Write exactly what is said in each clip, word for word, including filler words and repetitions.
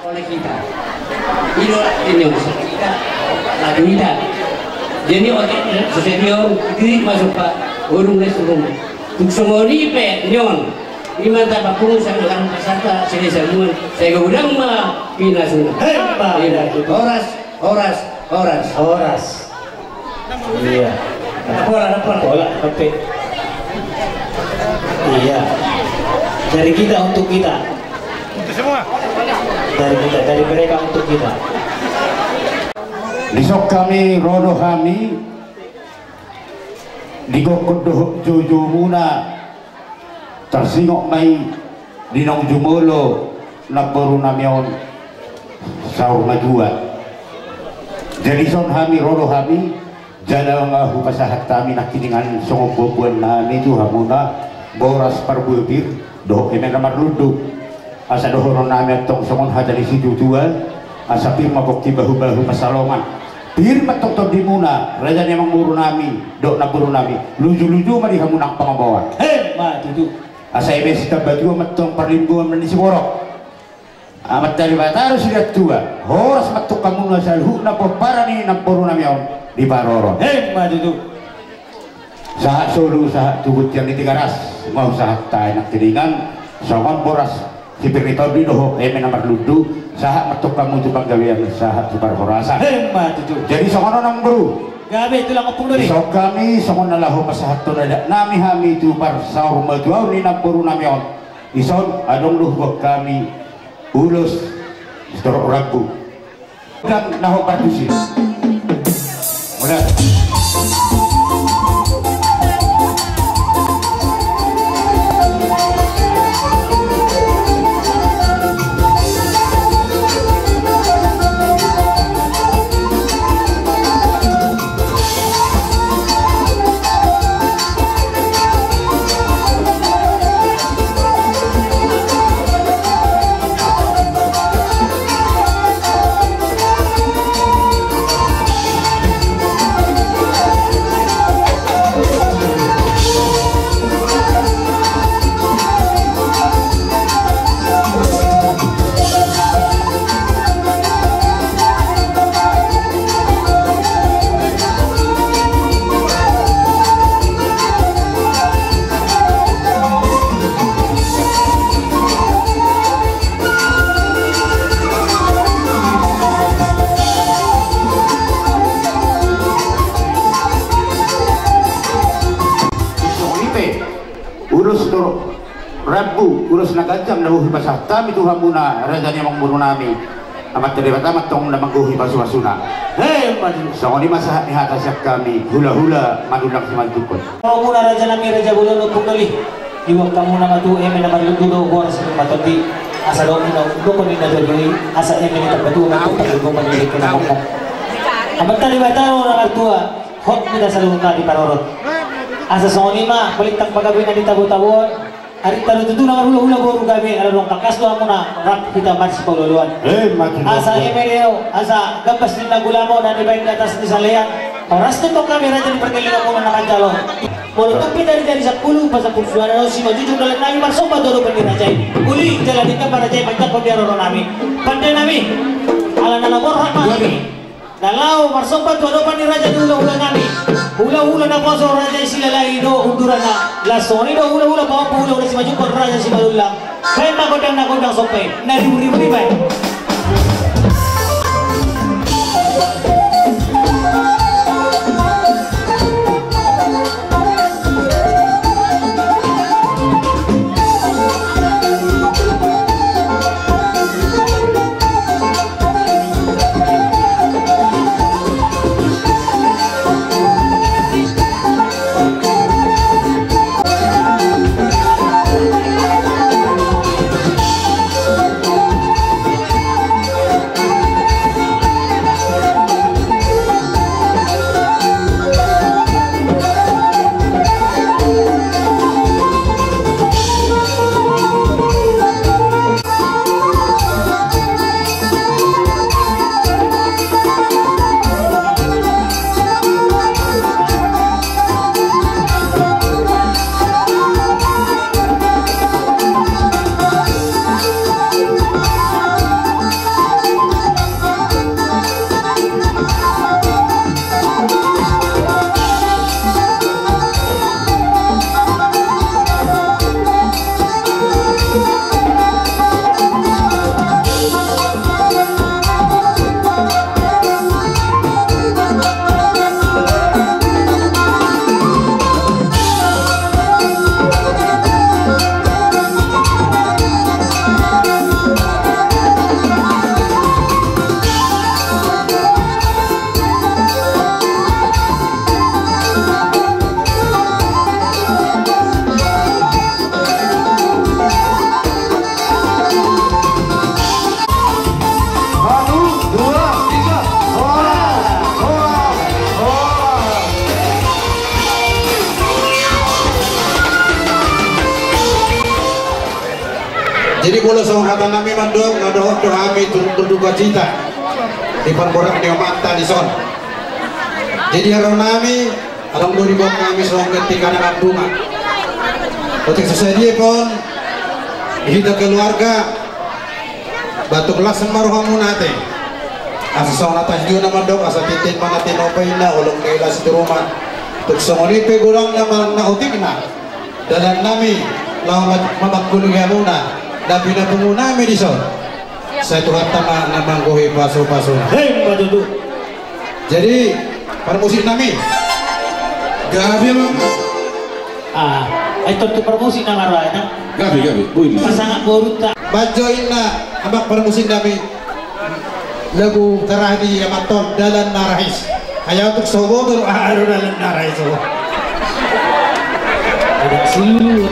Oleh hita. I do, ini, kita, lagu hita. Jadi, oke, sesuai dia, diri masuk, Pak. Urung les, urung. Tung songon i pe, nion. Ima tapapungu, sanga dohot pasahat, sini samuan. Sai godang ma pinasuna. Hebat. Iya, horas, horas, horas. Horas. Iya. Ada pola, ada pola. Pola, oke. Iya. Dari kita untuk kita. Untuk semua. Dari kita, dari mereka untuk kita. Dison hami, ro do hami. Di gokhon dohot joujou muna. Tarsingot ma i di naung jumolo namboru nami on saur matua. Jadi dison hami, ro do hami, jala nga hupasahat hami nangkiningan songon buabuan nami tu hamuna boras parbue pir dohot eme na marlundu. Asa dohonon nami antong songon hata ni situatua, asa pir ma pongki bahubahu pansalongan. Pir ma antong tondimuna, raja ni amangboru nami dohot namboru nami, lujuluju ma di hamu nang pangomoan. Emma tutu. Asa eme sitambatua ma antong parlinggoman ni siborok. Amanta Debata do sidatua, horas ma antong hamuna saluhutna pomparan ni namboru nami on diparorot. Emma tutu. Sahat solu, sahat tu bontean ni Tigaras, nga hupasahat hami nangkiningan songon boras si pir ni tondi dohot eme na marlundu, sahat ma antong hamu tu panggabean, sahat tu parhorasan. Emma tutu. Jadi songon on, amangboru. Gabe, tulang, ompung, doli. Dison hami, songon na laho pasahathon adat nami hami tu parsaur matuaon ni namboru nami on. Dison, adong do huboan hami ulos sitorop rambu. Godang na hombar tusi. Godang. Ulos sitorop rambu, ulos na ganjang na boi hupasahat hami tu hamuna raja ni amangboru nami. Amanta Debata ma antong na manggohi pasupasuna. Emma tutu. Songon i ma sahat ni hata sian hami, hulahula Manullang Simanjunkkon. Hamuna raja nami, raja bolon, ompung, doli. Diboan hamuna ma tu eme na marlundu dohot boras pir ma tondi. Asa dohonon, dohonon ni natuatua i, asa eme ni tambatua ma antong parlinggoman ni dengke na mokmok. Amanta Debata do na martua. Hot hita saluhutna diparorot. Asa songon i ma, balintang pagabean na di tabotabo on. Arinta do tutu na marhulahula boru gabe, ala adong tangkas do hamuna rap hita marsipaolooloan. Emma tutu. Asa eme do, asa gambas ni na gulamo na nibaen di atas ni salean. Horas do tong gabe raja ni pargellengonmuna na manjalo. Molo tung pe jadi-jadi sampulu, pasampulu suara do, simanjujung dalan nami marsomba tu adopan ni raja i. Uli jala denggan ma raja i manjangkon di haroro nami. Pande nami. Ala na laho borhat ma hami. Na laho marsomba tu adopan ni raja ni hulahula nami. Hulahula naposo raja i, Silalahi do unduranna. Laos songon i do hulahula pahompu, hulahula Simanjunkkon, raja Simanullang. Baen ma gondang na gondang somba i. Na riburibu i baen. Jadi molo songon hata nami mandok, na dohot do hami turut berduka cita di parborat ni omanta dison. Jadi haroro nami, adong do diboan nami songon ganti karangan bunga. Otik so sadia pe on, di hita keluarga, batuk las ma rohamuna ate. Asa songon hata si Juna mandok, asa tintin ma na tinopa inna, holong ni las di ruma. Tuk songon i pe godang na ma na otikna. Dalan nami laho ma-, mamangkuli hamuna, na pinapungu nami dison. Sai Tuhanta ma na manggohi pasu-pasu. Hei, Pak Tutu. Jadi, parmusik nami. Gabe ma. Ah, ai tontu parmusik nama roa, ya? Gabe, gabe. Boi. Pasangan boru ta. Bajo inna, amak parmusik nami. Lagu terakhir di Amaton, Dalan na Rahis. Ai ahu tuk so huboto aha do Dalan na Rahis on. Ada silu.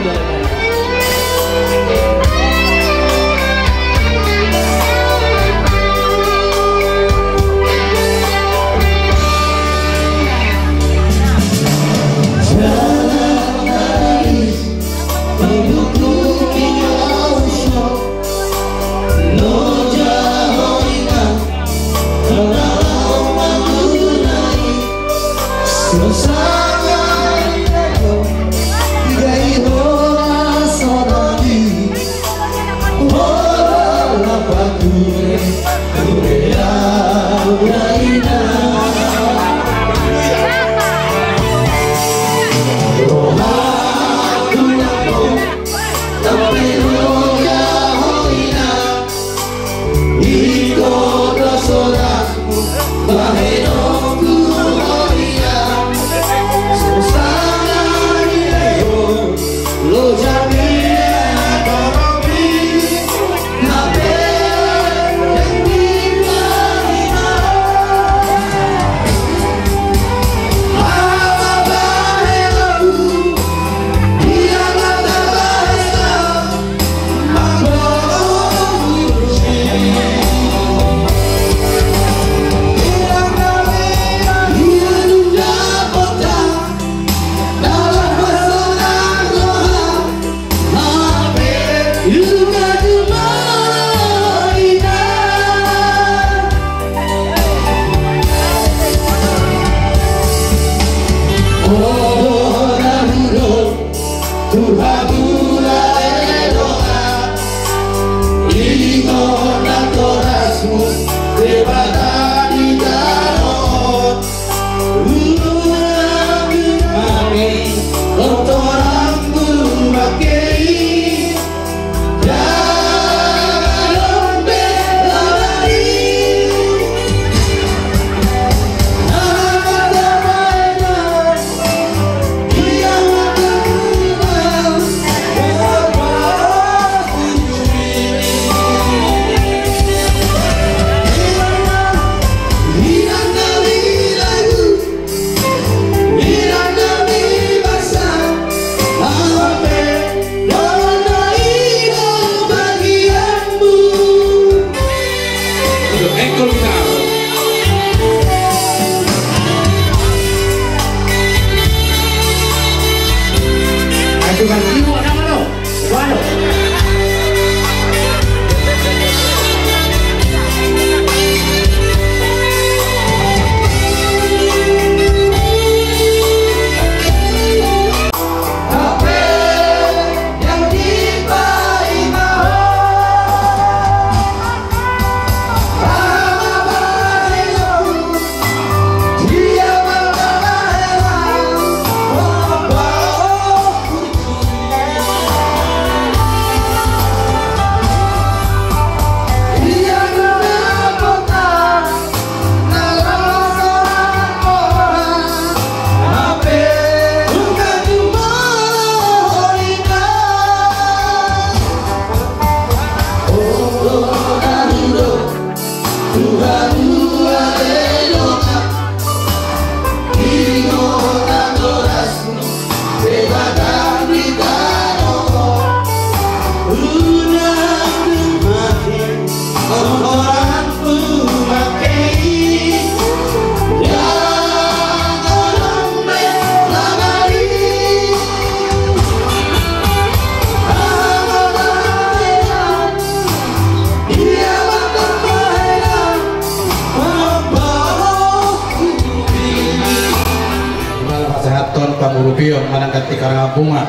Di Karangabunga,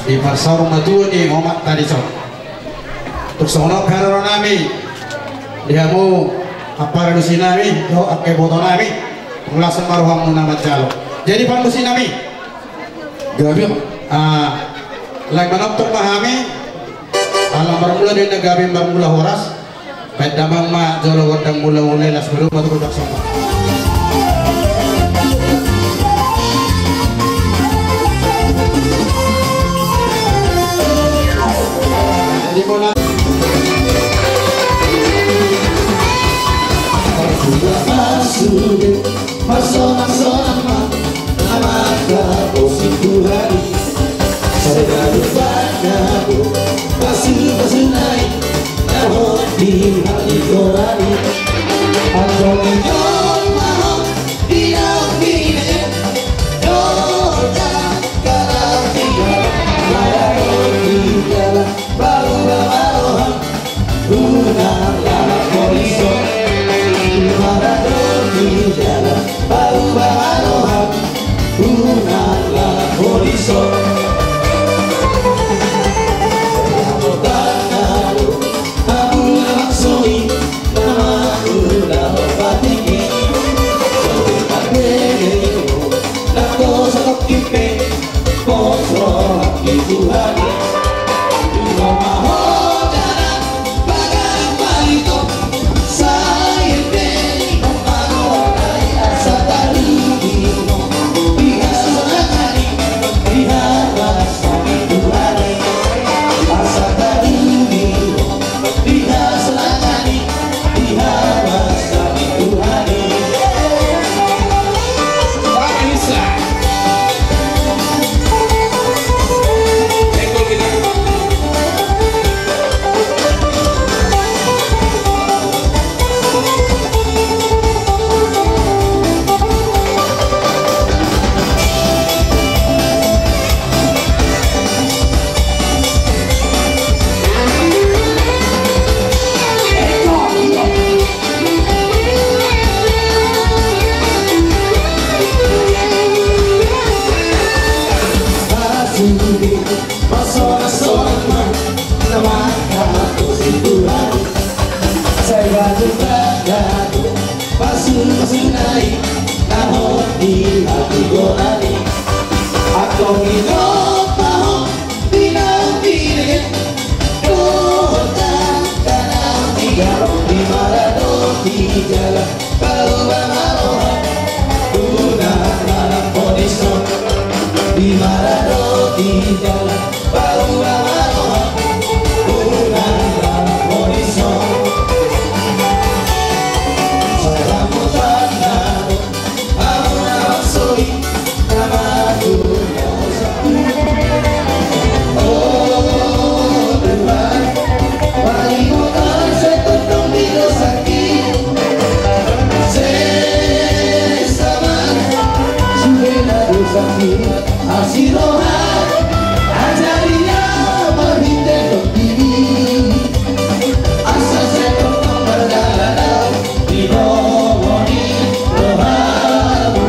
di parsaur matua ni omak ta dison. Tung songon on pe haroronami di hamu, ampara dosinami dohot angka ibotonami, laos ma rohamuna manjalo. Jadi, pardosinami, gabe, ah, lae manongtong ma hami. Ala marmula do inna gabe marmula horas. Baen damang ma jolo gondang mula-mula, las baru ma tu gondang somba. Jadi, mula. Parsuda parsuda. Parsonang-sonang ma na manghaposi Tuhan i. Sai gabe bangga do pasu-pasu na i na hot di hatigoran i. Antong ingot ma ho di naung binege, dohot angka na tinggal, maradophon di jala. Paluba ma roham, unang lalap holison. Di mara dohot di jala, paluba ma roham, unang lalap holison. Sai hamu tanda do hamu na bangso i, na mangula ho patik i. Songon i ma dengke ho, na tosa tongkin pe, pos roham di Tuhan i. Dua ma ho jala pagalang palito, sai ende ho marorai asa tadingin ho di hasonangan i, di habasa ni Tuhan i. Asa tadingin ho di hasonangan i, di habasa ni Tuhan i. Parsonang-sonang ma na manghaposi Tuhan i. Sai gabe bangga do pasu-pasu na i na hot di hatigoran i. Antong ingot ma ho di naung binege, dohot angka na tinggal, di mara dohot di jala, paluba ma roham, unang lalap holison. Di mara dohot di jala, paluba ma roham, unang lalap holison. Sai hamu tanda do hamu na bangso i, na mangula ho. O Tuhan, paingot au sai tongtong di dosangki. Sesa ma sude na dosangki. Asi roham, ajari au marhite tondimi. Asa sai tongtong mardalan au di lomo ni rohamu.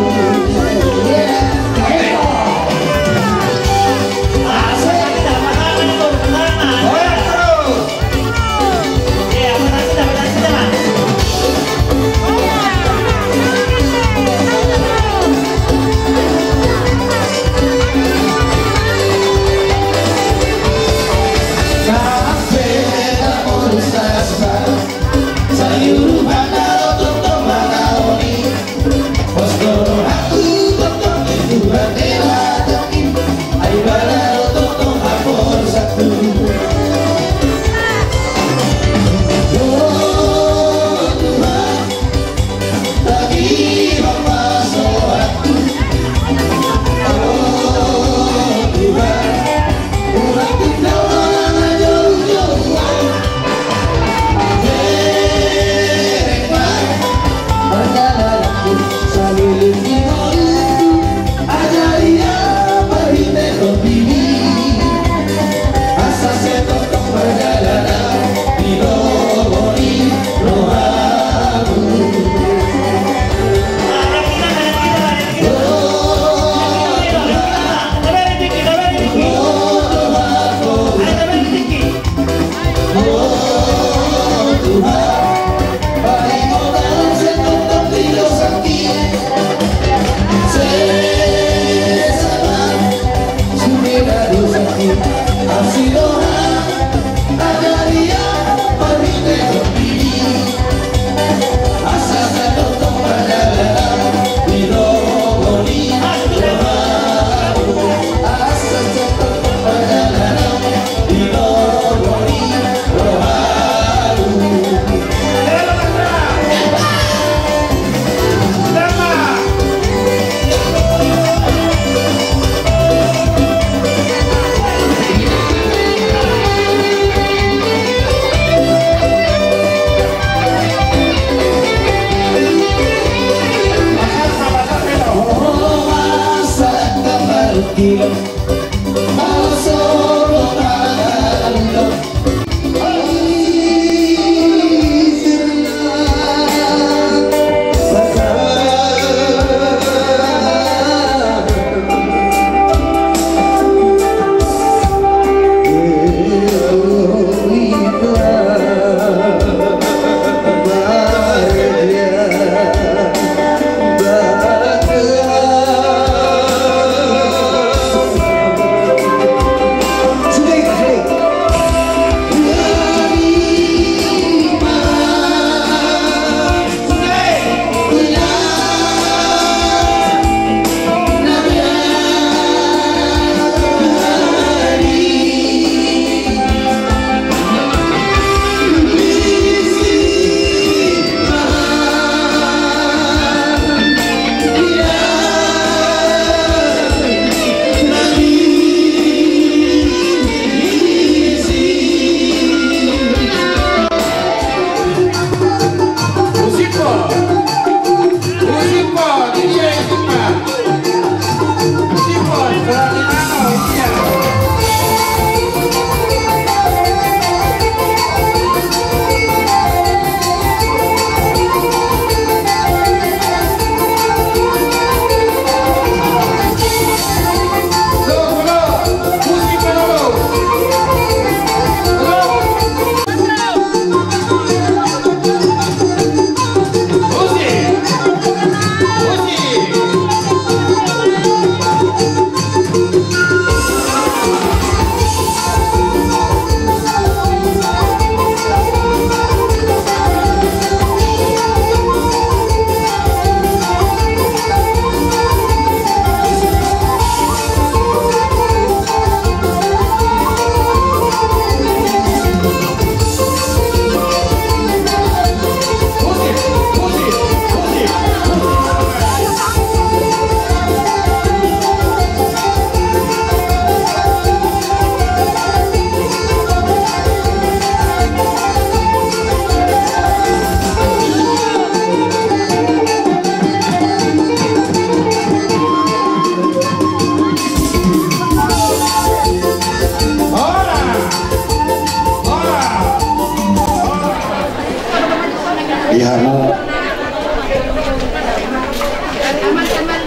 Di hamu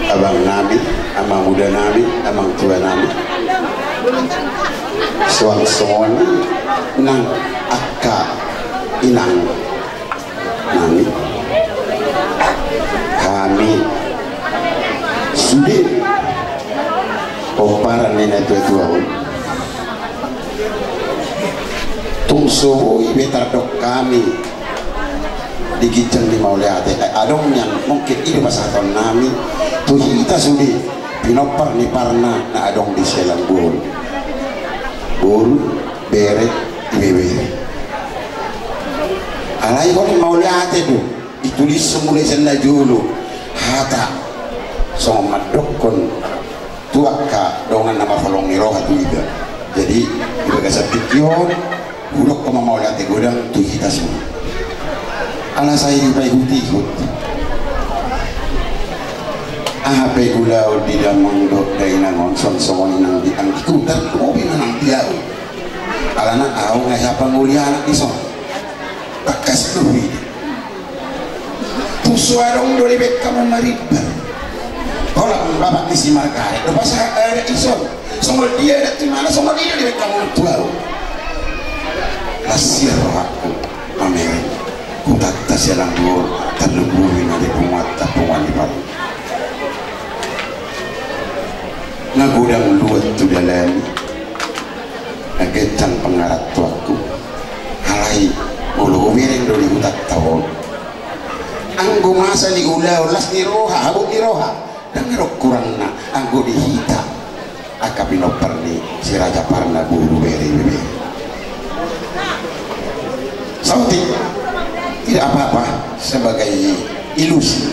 abang nami, amang uda nami, amang tua nami, suang songon i nang angka inang nami, hami sude pomparan ni natuatua on. Tung so boi be tardok hami di ginjang ni mauliate, eh, adong nian mungkin i do pasahaton nami tu hita sude pinompar ni parna na adong di sialang boru, boru, bere, ibebere. Alai on mauliate do ditulishon mulai sian na jolo hata songon mandokkon tu angka dongan na marholong ni roha tu hita. Jadi di bagasan tingki on hudok ma mauliate godang tu hita songon i. Ala sai dipaihutihut, aha pe ulaon di damang dohot dainang on songon songon i nang di anggi kutar lobi ma nang di ahu. Alana ahu nga hapangoli anak dison. Tangkas do huida. Tung so adong do dibaen hamu marimbar. Holan bapak ni si Margaret do pasahat adat dison. Songon dia adat tu imana songon i do dibaen hamu tu ahu. Las ia rohangku mamereng hutanta sialang boru, tarlumobi ma di punguanta punguan ni palu. Na godang luat tu dalan i. Na ganjang pangarantoanku. Alai molo hubereng do di hutanta on, anggo masa ni ulaon las ni roha, habot ni roha, ndang adong kurangna anggo di hita angka pinompar ni si Raja Parna boru bere ibebere. Saotik, tidak apa-apa, sebagai ilusi.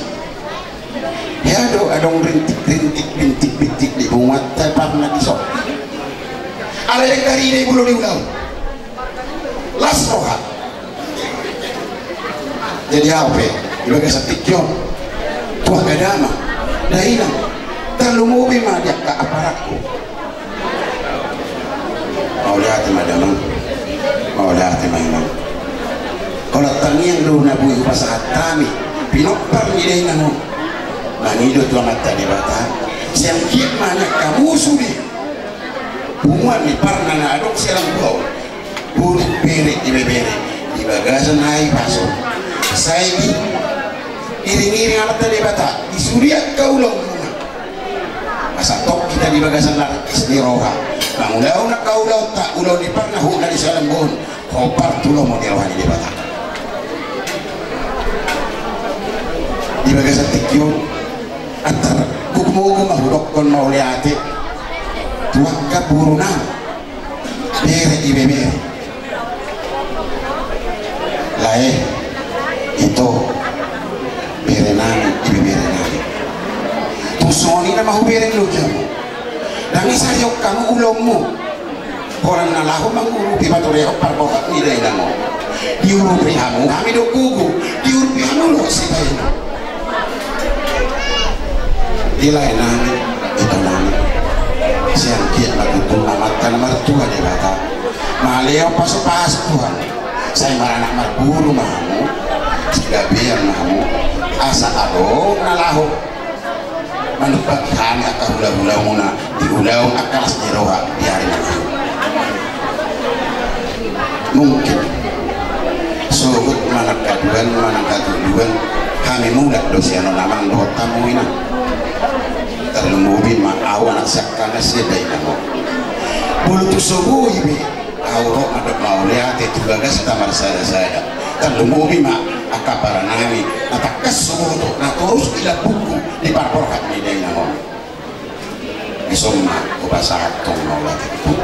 Hea do adong rintik-rintik, bintik-bintik di punguanta parna dison. Alai ndang tarida i molo di ulaon. Las roha. Jadi ahu pe di bagasan tingki on tu angka damang, dainang, Tarlumobi ma di angka aparanku. Mauliate ma damang. Mauliate ma inang. Holan tangiang do na boi hupasahat hami pinompar ni dainang on. Mangido tu Amanta Debata, sai anggiat ma na angka musu di punguan ni parna na adong sian Alambua on, boru, bere, ibebere, di bagasan hahipason, sai diiringiring Amanta Debata di sude angka ulaon muna. Asa tong hita di bagasan las ni roha mangulahon angka ulaonta, ulaon ni parna huhut na di sian Alambua on, hombar tu lomo ni roha ni Debata. Di bagasan tingki on, antar gogo-gogo ma hudokkon mauliate tu angka borunami, bere, ibebere, lae, ito, berenami, ibeberenami. Tung songon i nama hubereng loja. Ndang i sariok hamu ulaonmu. Holan na laho mangurupi paturehon parborhat ni dainang on, diurupi hamu hami do gogo, diurupi hamu do sibaen. Di laenami, itonami, sai anggiat ma tutu Amanta na martua Debata malehon pasupasu, Tuhan. Sai maranak marboru ma hamu, sai gabean ma hamu, asa adong na laho manumpak hami angka hulahulamuna di ulaon angka las ni roha di ari na mangihut. Mungkin sogot manang haduan manang hatoluan hami mulak do sian on amang dohot hamu inang. Tarlumobi ma ahu anak siangkangan sian dainang on. Molo tung so boi be, ahu ro mandok mauliate tu bagasta marsadasada. Tarlumobi ma angka paranami na tangkas huboto na torus di lambungku di parborhat ni dainang on. Dison ma hupasahat tong mauliate tu.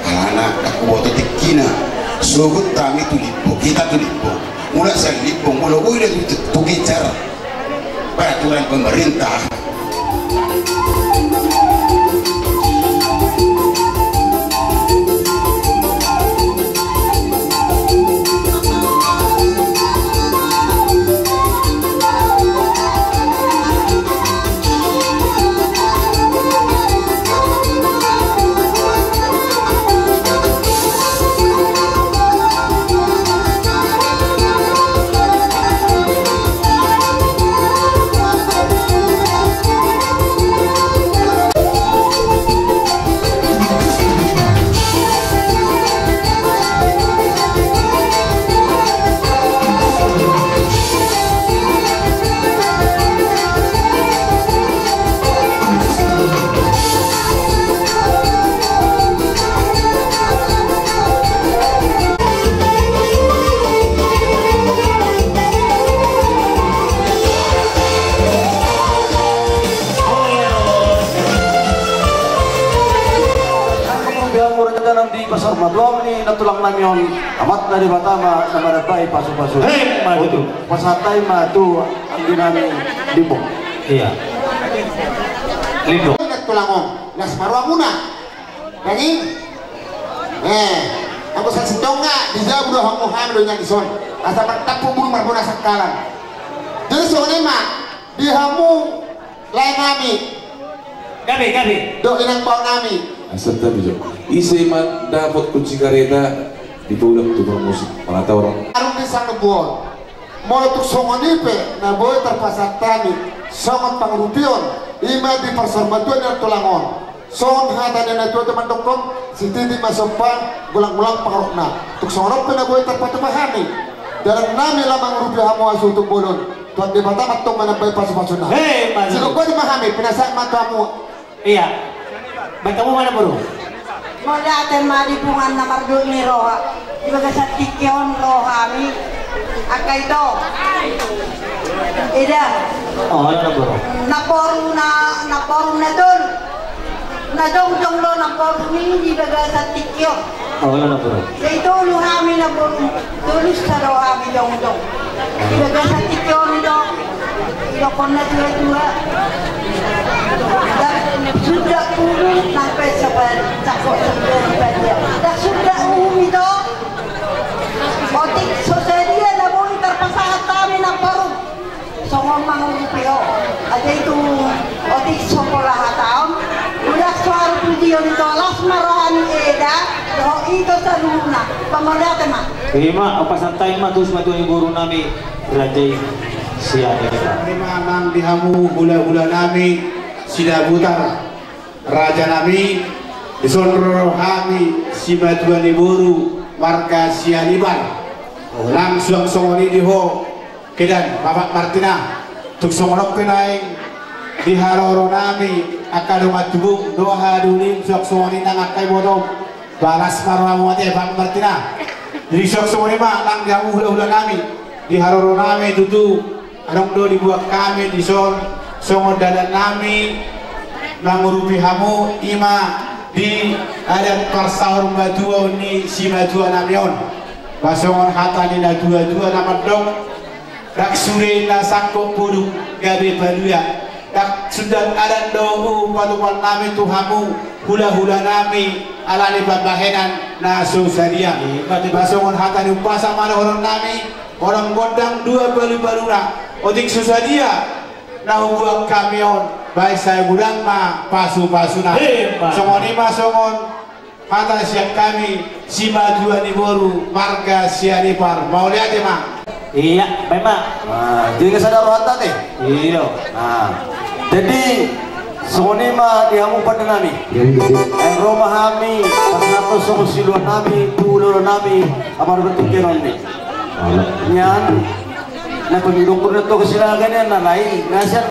Alana ndang huboto tingkina. Sogot hami tu Limbong, hita tu Limbong, mulak sian Limbong molo boi do tu, tu Ginjang. Peraturan pemerintah. Di parsamatua ni nantulang nami on, Amanta Debata ma na manambai pasupasu. Hei, ma tutu. Pasahat hami ma tu anggi nami Limbong. Iya. Limbong. Nantulang on, las ma rohamuna. Daging. Eh, anggo sasintongna dijabu do hamu hami do inang dison. Asa martampuk bulu marbona sangkalan. Jadi songon i ma di hamu lae nami. Gabe, gabe. Dohot inang bao nami. Asa tabi jo. Ise ma dapot kunci kareta dipaulak tu parmusik. Mana tahu orang. Arung di sang buon. Molo tung songon i pe na boi tarpasahat hami songon pangurupion, i ma di parsamatua ni nantulang on. Songon hata ni natuatua mandokkon, sititi ma somba, golanggolang pangarahutna. Tung songon on pe na boi tarpatupa hami, dalan nami laho mangurupi hamu hasuhuton bolon. Tuhan Debata ma antong manambai pasupasuna. Hei, mari. Sigomgom ma hami, pinasahat ma tu hamu. Iya. Baen hamu ma na boru. Mauliate ma di punguan na mardohot ni roha. Di bagasan tingki on ro hami. Angka ito. Ida. Oh, na boru. Namboru na, namboru na tolu. Na jongjong do namboru i di bagasan tingki on. Oh, na boru. Jadi tolu hami namboru. Tolu sa do hami jongjong. Di bagasan tingki on do. Idokkon natuatua. Ndang suda ulu nang pe sabar, cakko sabar badia. Ndang suda uhum ito. Otik so sadia na boi tarpasahat hami namboru. Songon mangurupi ho. Aja itu otik so Ito saluhutna, pamauliate ma. Ima, hupasahat hami ma tu simatua ni boru nami, raja i sian i. Ima nang di hamu hulahula nami, Sidabutar, raja nami, dison ro hami simatua ni boru marga Sianipar. Nang suang songon i di ho, kedan, Bapak Martina, tung songon on pe naeng di haroro nami angka dongan tubum, dohot hahadolim, suang songon i nang angka ibotom, balas ma rohamu ate, Bapak Martina. Jadi suang songon i ma nang di hamu hulahula nami, di haroro nami tutu, adong do dibuat hami dison songon dalan nami mangurupi hamu, ima di adat parsaurmatuaon ni simatua nami on. Ba songon hata ni natuatua na mandok, ndang sude na sangkop poduk gabe palua. Ndang sundat adat do upatupa nami tu hamu hulahula nami, ala ni pambahenan na so sadia. Ima tutu. Ba songon hata ni umpasa ma dohonon nami, onom gondang dua palupaluna. Otik so sadia na hubuat hami on, baen sai godang ma pasupasuna. Ima. Songon i ma songon hata sian hami simatua ni boru marga Sianipar. Mauliate ma. Iya, baen ma. Ah, jadi sada rohanta ate. Iya. Ah. Jadi songon i ma di hamu pande nami. Iya, iya. Eh, ro ma hami pasahathon songon siluan nami tu hulahula nami, amar bertukiran ni. Nian. Na pemidok pernah tu kesilakan na lain. Nasihat.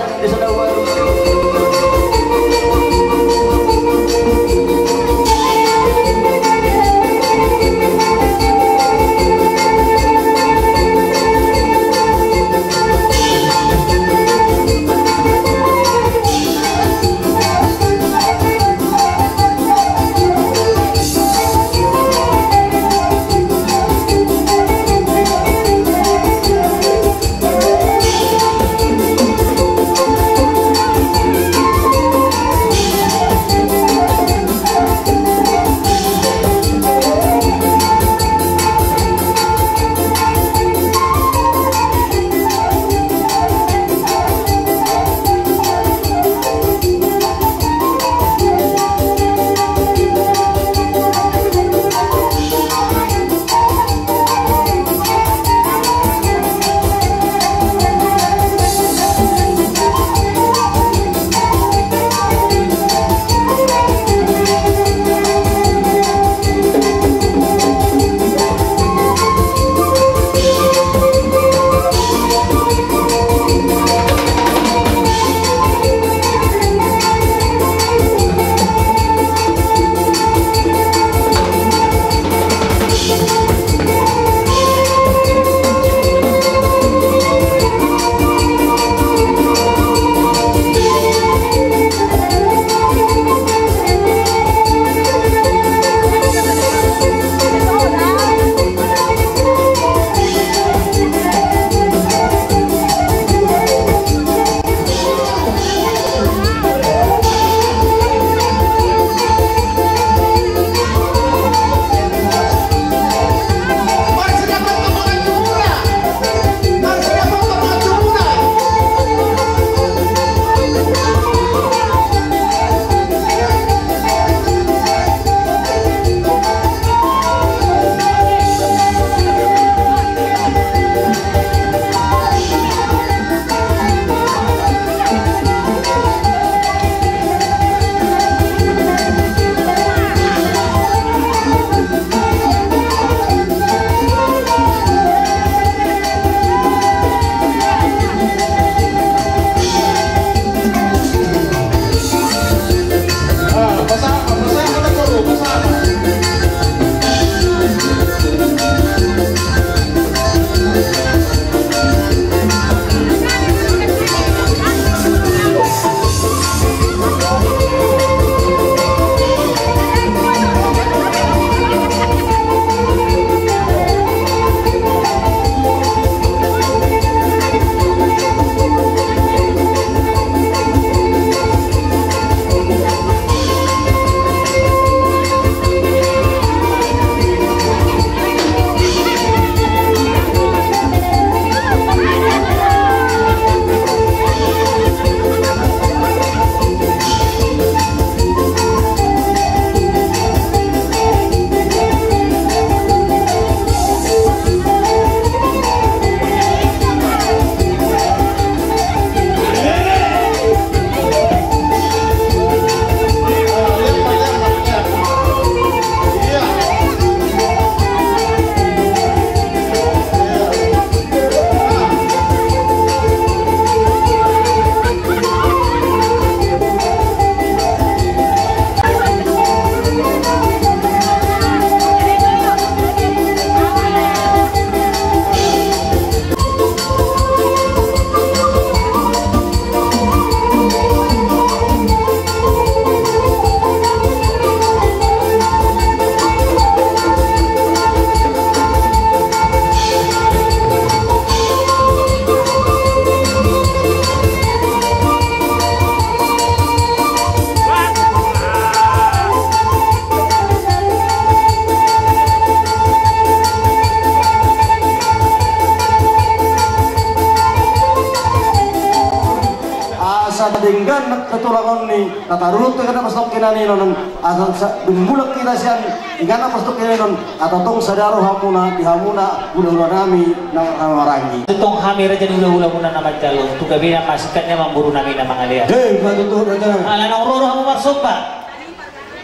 Denggan na tulang on ni na taruhut tu inganan pastor kinaninon, asa sa-, dung mulak hita sian inganan pastor kinaninon, asa tong sada rohamuna di hamuna hulahula nami na marhahamaranggi. Tong hami raja ni hulahulamuna na manjalo, tu gabe na masingkat ni amangboru nami na mangalean. Hei, matutu raja nami. Ala naung ro do hamu marsomba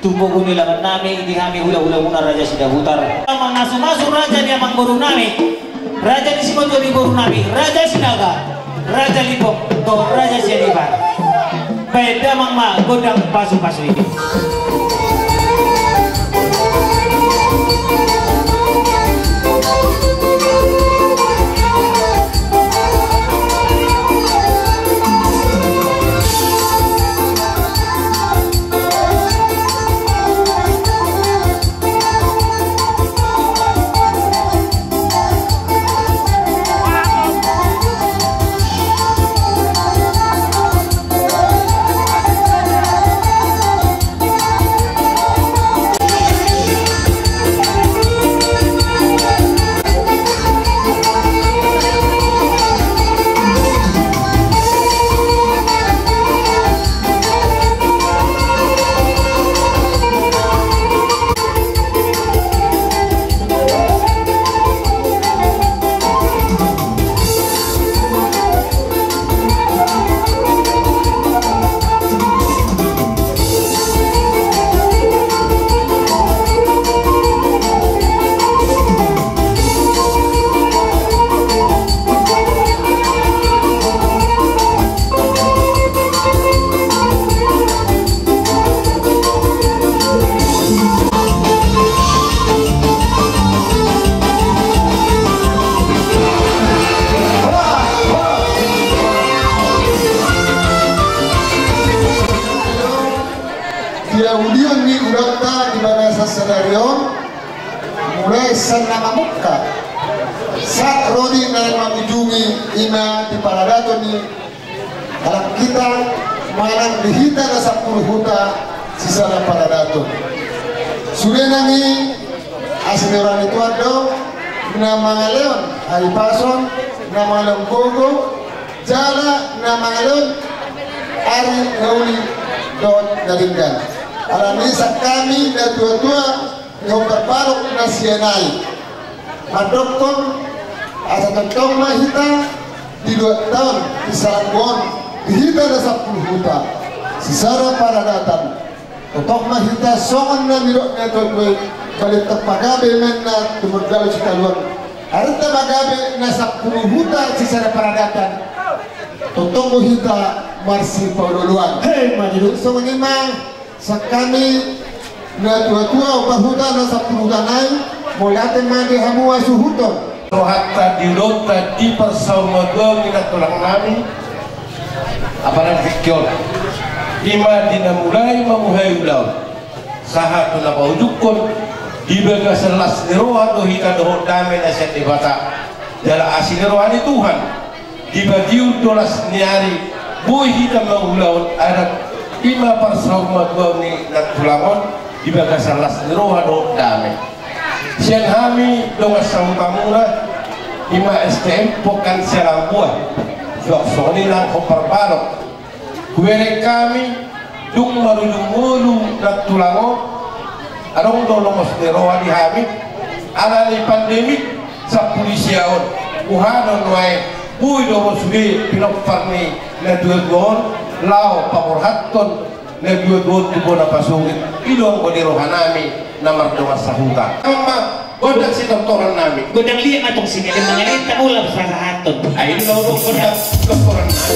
tu pogu ni laban nami, di hami hulahulamuna Raja Sidabutar. Mangasumasu raja ni amangboru nami, raja ni simatua ni boru nami, Raja Sinaga, Raja Limbong dohot Raja Sianipar. Baen damang ma gondang pasupasu i. Di audion ni ulaonta di bagasan sadari on, mulai sian na mamungka sahat ro di na mangujungi, ima di paradaton ni halak hita manang di hita na sampulu huta sisada paradaton. Sude nang i asi ni roha ni Tuhan do na mangalehon hahipason, na mangalehon gogo, jala na mangalehon ari na uli dohot na denggan. Alani i sian hami natuatua ni Hombar Balok na sian i mandokkon asa tongtong ma hita di luat taon di salanggu on di hita na sampulu huta sisada paradatan. Tongtong ma hita songon na nidok ni natuatua i, balintang pagabe ma inna tumundalhon sitadoan. Arinta pagabe na sampulu huta sisada paradatan, tongtong do hita marsipaolooloan. Hei, mari do. Songon i ma sian hami natuatua Hombar Huta na sampulu huta nai, mauliate ma di hamu suhuton. Rohanta di ulaonta di parsaurmatuaon ni nantulang nami, apalagi tingki on, ima di na mulai mamuhai ulaon sahat tu na paujunghon, di bagasan las ni roha do hita dohot dame na sian Debata jala asi ni roha ni Tuhan. Dibagi do las ni ari, boi hita mangulahon adat, ima parsaurmatuaon ni nantulang on di bagasan las ni roha dohot dame. Sian hami dongan sahutamuna, ima S T M Pongkan Sialamboan, suang songon i nang Hombar Balok. Hubereng hami, dung marujung ngolu nantulang on, adong do lomos ni roha di hami, ala ni pandemi sampulu sia on, boha do nuaeng, boi do ro sude pinompar ni natuatua on, laho paborhathon natuatua on tu bona pasogit, i do anggo di roha nami na mardongan sahuta. Amang ma, gondang sitortoran nami. Gondang liat ma tong sini, mangalehon ta ulaon pasahathon. Ai, laho do gondang sitortoran nami.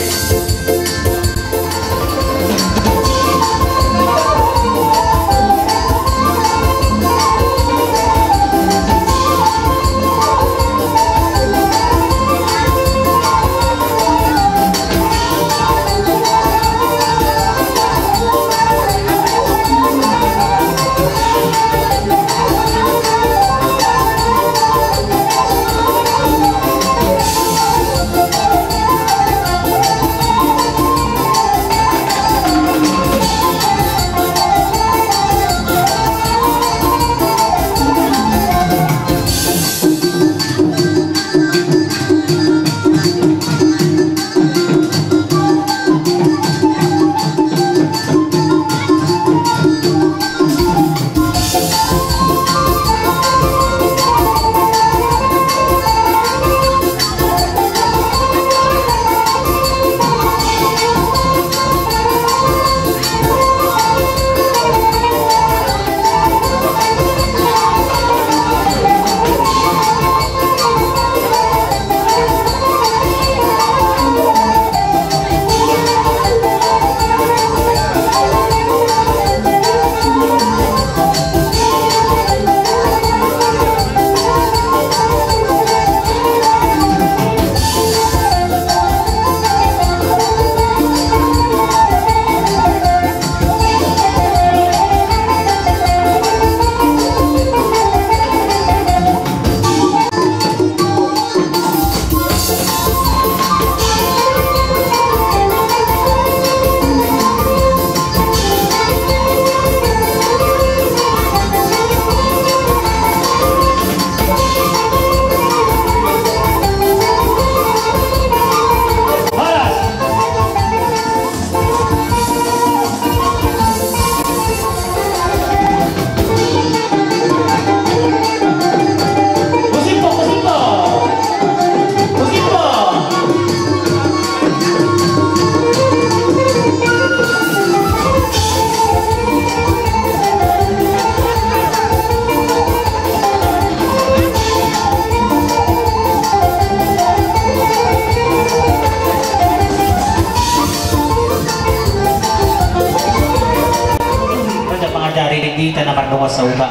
Pardongan sahuta.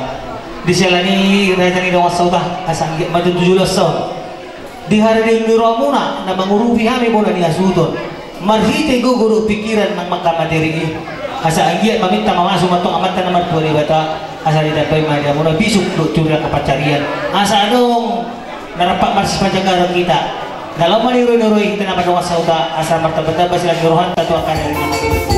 Di siala ni raja ni dongan sahuta, asa anggiat ma tutu jolo on. Di hariaron ni rohamuna na mangurupi hami bola ni hasuhuton. Marhite gogo dohot pingkiran nang mangkamateri i. Asa anggiat maminta mamasu ma antong Amanta na martua Debata. Asa ditambai ma di hamuna bisuk dohot curi angka pansarian. Asa adong na rap marsipanjanggaran hita. Na laho maniroi-niroi hita na pardongan sahuta, asa martamba-tamba silang ni rohanta tu angka ari na mangihut.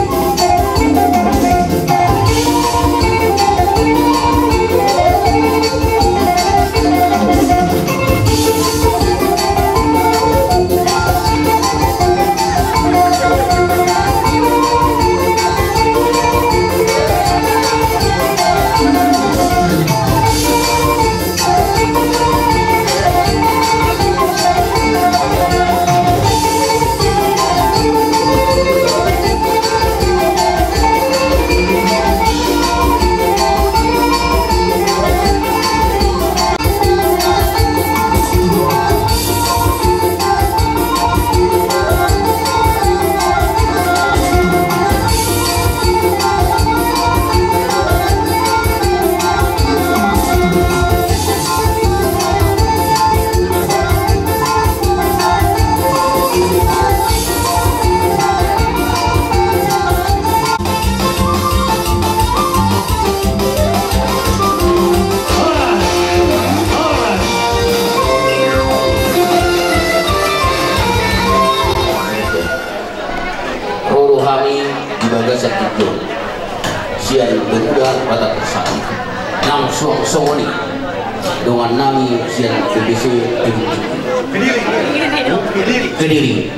Ro do hami di bagasan tingki on sian Pemuda Batak Bersatu. Nang suang songon i dongan nami sian B B C Kediri,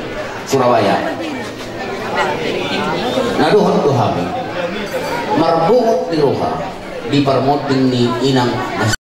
Surabaya. Na dohot do hami marbongot ni roha di parmonding ni inang na